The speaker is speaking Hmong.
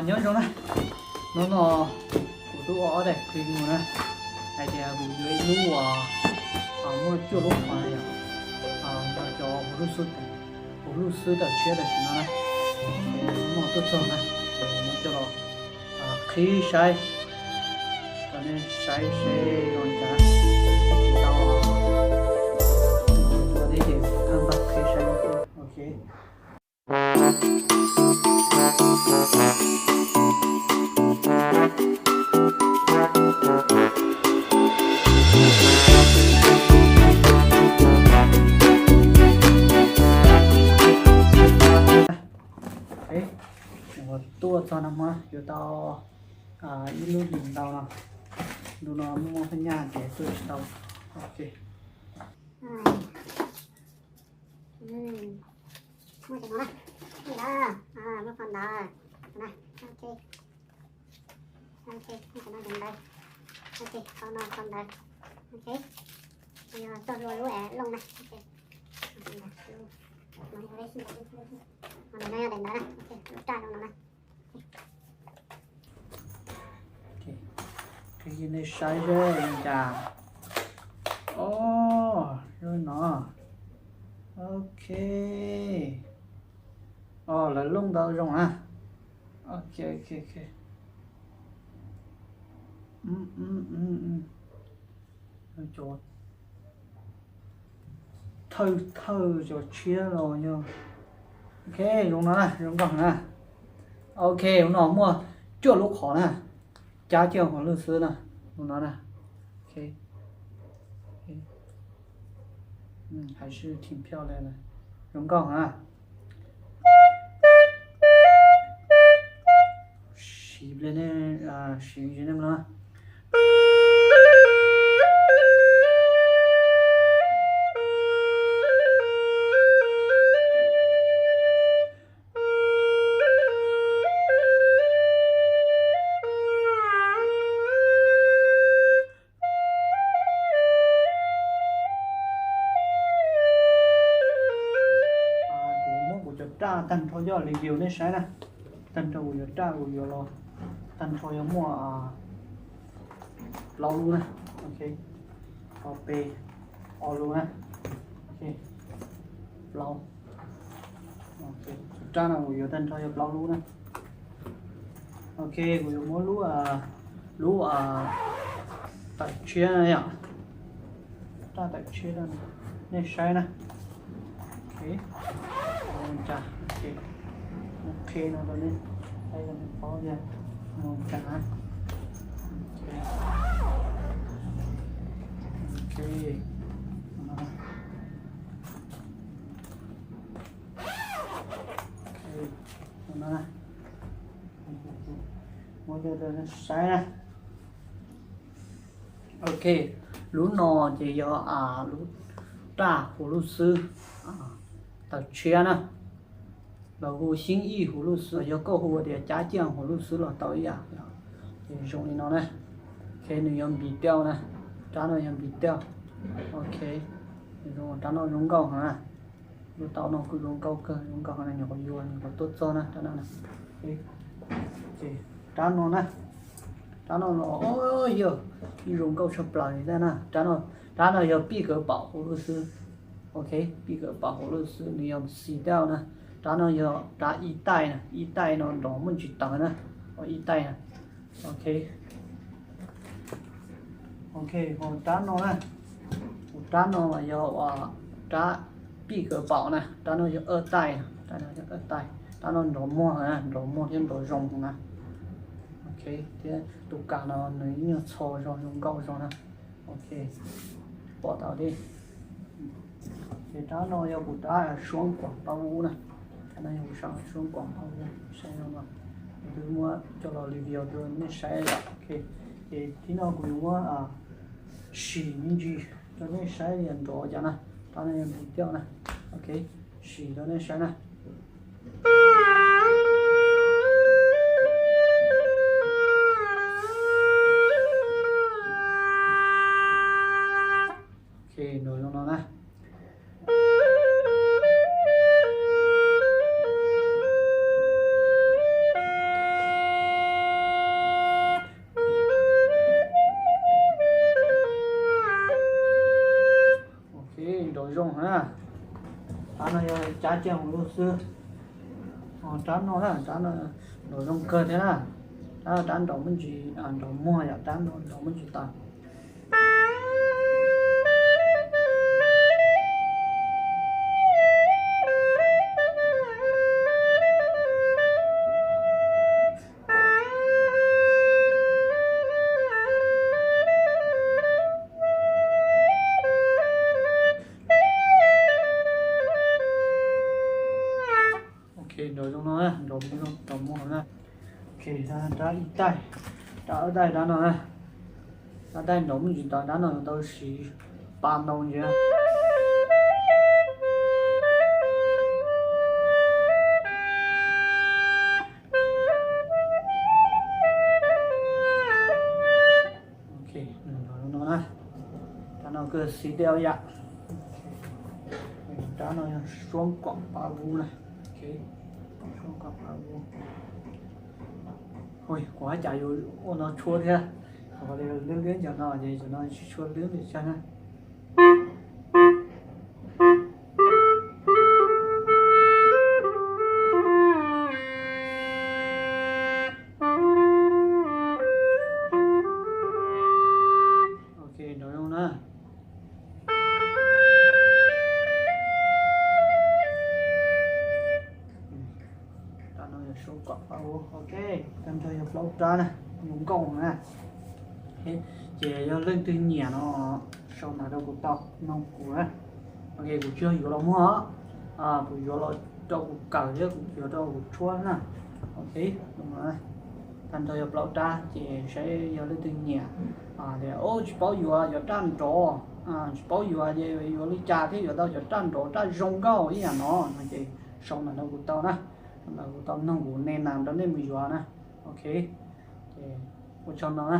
Nyob zoo na, hnub no kuv twb ua ob daim clip mus na, hais tias kuv yuav ib lub uas muaj cuaj lub qhov na yom, yog cov huv lub xwb, huv lub xwb tawm tshiab tam sim no na. Hnub no tuaj txog na, kuv yuav coj los qhib saib, rau nej saib seb zoo li cas na. Tsis tau ua thiab ces thawj npaj qhib saib. Ok. Tuaj txog no mas yuav tau ib lub hlis ntau no, ntu no muaj muaj phab nyaj ces tuaj tsis tau. Ok. Muaj cov no na, ntawd, muaj qhov ntawd na, ok, ok, muaj cov no cov ntawd, ok, qhov no qhov ntawd, ok, yog txog lub lub es looj na, ok, no yog daim ntawd na, ok, lub raj zoo no na. Qhib nej saib seb li cas. Os, zoo no. Ok. Os, lawv looj ntawd zoo na. Ok, ok, ok. Thawj thawj cov tshiab los yog. Ok, zoo no na, zoo nkauj na. Ok, hnub no muaj cuaj lub qhov na, cab ciaj huv lub xwb na, zoo no na. Ok. Hais sib thim phiaj li, zoo nkauj na. Siv ple nej, siv ntsis nej mloog. Kuv muab kuv cov raj tag nrho coj review nej saib na. Tag nrho kuv yuav raj kuv yuav los tag nrho yuav muaj plaub lub na. Ok, ob peb, ob lub na. Ok, plaub. Cov raj no kuv yuav tag nrho yog plaub lub na. Ok, kuv yuav muab lub, lub tawm tshiab yom, raj tawm tshiab nej saib na. Ok, ua li cas, ok, qhia no rau nej, qhia rau nej paub tias ua li cas. Ok, ok. Muab coj rau nej saib na. Ok, lub no ces yog lub raj huv lub xwb, tawm tshiab na. Lawv hu xib ib huv lub xwb, yog koj hu tias cab ciaj huv lub xwb los tau ib yam. Ces zoo li no na. Ok, nws yog npis tiaj na, rab no yog npis tiaj. Ok, rab no zoo nkauj heev na. Lub taub no kuj zoo nkauj kawg, zoo nkauj heev na, nyuam qhuav yuav, nyuam qhuav tuaj txog na, rab no na. Ces rab no na, rab no los yog zoo nkauj tshaj plaws li thiab na. Rab no, rab no yog pij kawv paum huv lub xwb. Ok, pij kawv paum huv lub xwb, nws yog xis tiaj na. Rab no yog rab ib taij na, ib taij no nrov muaj ntsis tawv na, ib taij na. Ok, ok, hos rab no na, kuv rab no mas yog uas rab pij kawv paum na, rab no yog ob taij, rab no yog ob taij, rab no nrov muag na, nrov muag thiab nrov zoo na. Ok, thiab tus kas no nws ib nyuag txho zog zoo nkauj zog na. Ok, pom tau li. Ces rab no yog kuv rab suab kuam pab ub na, rab no yog kuv suab kuam pab ub, saib no, kuv twb muab coj los review rau nej saib lawm. Ok, ces thib no kuv yuav muab sim me ntsis rau nej saib yog nrov cas na, rab no yog nrov tiaj na. Ok, sim rau nej saib na. Ok, nrov zoo no na. Rab caj hauv lub xwb. Rab no na, rab no nrov zoo kawg thiab na. Rab, rab nrov muaj ntsis, nrov muag yom, rab no nrov muaj ntsis taws. Ok, nrov zoo no na, nrov muag, nrov muag na. Ok, rab ib taig, rab ib taig rab no na. Rab taig nrov muaj ntsis taws, rab no tau siv pa ntau ntsis. Ok, nrov no na. Rab no kawg xis tej yam. Rab no yog suab kom pa vu na. Suab kom pa vu. Ui, kuv haj cas yuav ua no tshuab thiab. Qhov li lwb lwb cov no ces cov no tsis tshua lwb li tsag na. Ok, nrov zoo na. Rab no yog suab kom pa vu. Ok, tag nrho yog plaub rab na, zoo nkauj na. Ces yog leej twg nyiam no sau ntawv rau kuv tau noog kuv na. Ok, kuv tsis yog yuav los muag os, kuv yuav los rau kuv kawm thiab kuv yuav rau kuv tshuab na. Ok, tag nrho yog plaub rab ces saib yog leej twg nyiam tias tsis paub yuav cov raj nrov, tsis paub yuav ces yuav li cas thiaj yuav tau cov raj nrov raj zoo nkauj ib yam no no ces sau ntawv rau kuv tau na. Sau ntawv kuv tau noog kuv ne nas rau nej mus yuav na. Ok, ces ua tsaug ntau na.